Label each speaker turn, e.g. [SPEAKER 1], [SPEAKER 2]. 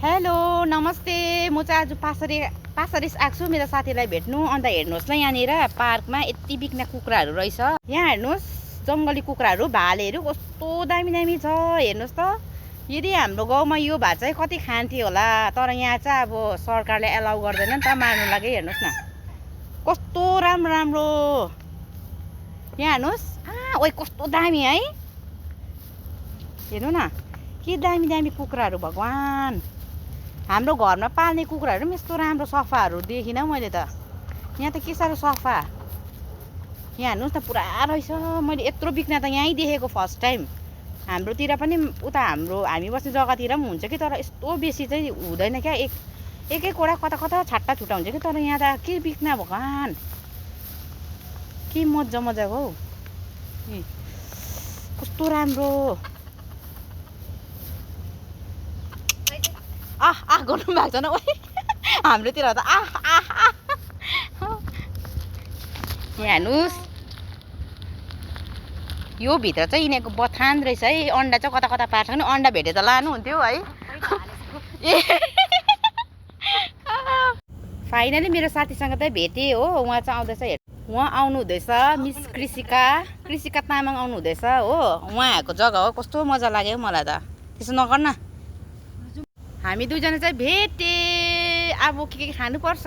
[SPEAKER 1] Hello नमस्ते। म चाहिँ आज पासरिस आएको छु मेरो साथीलाई भेट्नु। अन्त हेर्नुहोस् न, यहाँनिर पार्कमा यति बिक्ने कुखुराहरू रहेछ। यहाँ हेर्नुहोस्, जङ्गली कुखुराहरू, भालेहरू कस्तो दामी दामी छ। हेर्नुहोस् त, यदि हाम्रो गाउँमा यो भए चाहिँ कति खान्थ्यो होला। तर यहाँ चाहिँ अब सरकारले एलाउ गर्दैन नि त मार्नु लागि। हेर्नुहोस् न कस्तो राम्रो राम्रो। यहाँ हेर्नुहोस्, ओइ कस्तो दामी है। हेर्नु न के दामी दामी कुखुराहरू। भगवान्, हाम्रो घरमा पाल्ने कुखुराहरू पनि यस्तो राम्रो सफाहरू देखिनँ मैले त। यहाँ त के साह्रो सफा। यहाँ हेर्नुहोस् न, पुरा रहेछ। मैले यत्रो बिक्न त यहीँ देखेको फर्स्ट टाइम। हाम्रोतिर पनि उता हामी बस्ने जग्गातिर पनि हुन्छ कि, तर यस्तो बेसी चाहिँ हुँदैन क्या। एक एकवटा कता कता छाट्टा छुट्टा हुन्छ कि। तर यहाँ त के बिक्न भगवान्, के मजा मजाको हौ। कस्तो राम्रो। गर्नु भएको छैन। हाम्रोतिर त यहाँ हेर्नुहोस्, यो भित्र चाहिँ यिनीहरूको बथान रहेछ है। अन्डा चाहिँ कता कता पार्छ नि। अन्डा भेटे त लानुहुन्थ्यो है। फाइनली मेरो साथीसँग चाहिँ भेटेँ हो। उहाँ चाहिँ आउँदैछ। उहाँ आउनु हुँदैछ, मिस कृषिका तामाङ आउनु हुँदैछ हो। उहाँहरूको जग्गा हो। कस्तो मजा लाग्यो मलाई त। त्यसो नगर्न। हामी दुईजना चाहिँ भेटे। अब के खानुपर्छ।